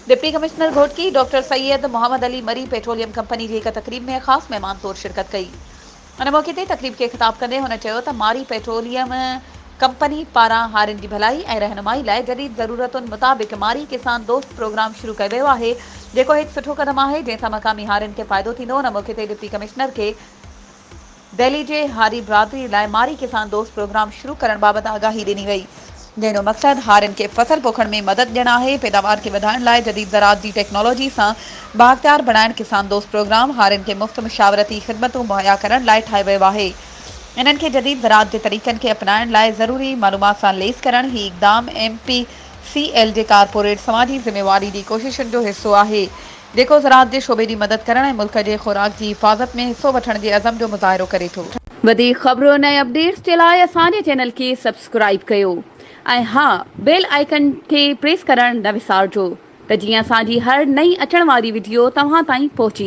Deputy commissioner Ghotki doctor Syed Muhammad Ali Marri petroleum company جي هڪ تقريب ۾ خاص مهمان طور شرڪت ڪئي. ان موقعي تي تقريب کي خطاب ڪندي هن چيو ته ماري پيٽروليم ڪمپني پاران هارين جي ڀلائي ۽ رهنمائي لاء جديد ضرورتن مطابق ماري ڪسان دوست پروگرام شروع ڪيو ويو آهي جيڪو هڪ سٺو قدم آهي جنهن سان مقامي هارين کي فائدو ٿيندو ان موقعي تي ڊپٽي ڪمشنر کي دهلي جي هاري برادري لاء ماري ڪسان دوست پروگرام شروع ڪرڻ بابت آگاهي ڏني وئي، جنهن جو مقصد هارين کي فصل پوکڻ ۾ مدد ڏيڻ آهي، پيداوار کي وڌائڻ لاء جديد زراعت جي ٽيڪنالاجي سان بااختيار بڻائڻ ڪسان دوست پروگرام هارين کي مفت مشاورتي خدمتون مهيا ڪرڻ لاء ٺاهيو ويو آهي، انهن کي جديد زراعت جي طريقن کي اپنائڻ لاء ضروري معلومات سان ليس ڪرڻ، هي اقدام ايم پي سي ايل جي ڪارپوريٽ سماجي ذميواري جي ڪوششن جو حصو آهي. جيڪو زراعت جي شعبي جي مدد ڪرڻ ۽ ملڪ جي خوراڪ جي حفاظت ۾ حصو وٺڻ جي عزم جو مظاهرو ڪري ٿو. وڌيڪ خبرن ۽ اپڊيٽس جي لاء اسان جي چينل کي سبسڪرائيب ڪيو ۽ ها بيل آئيڪن کي پريس ڪرڻ نه وسارجو ته جيئن اسان جي هر نئين اچڻ واري وڊيو توهان تائين پهچي.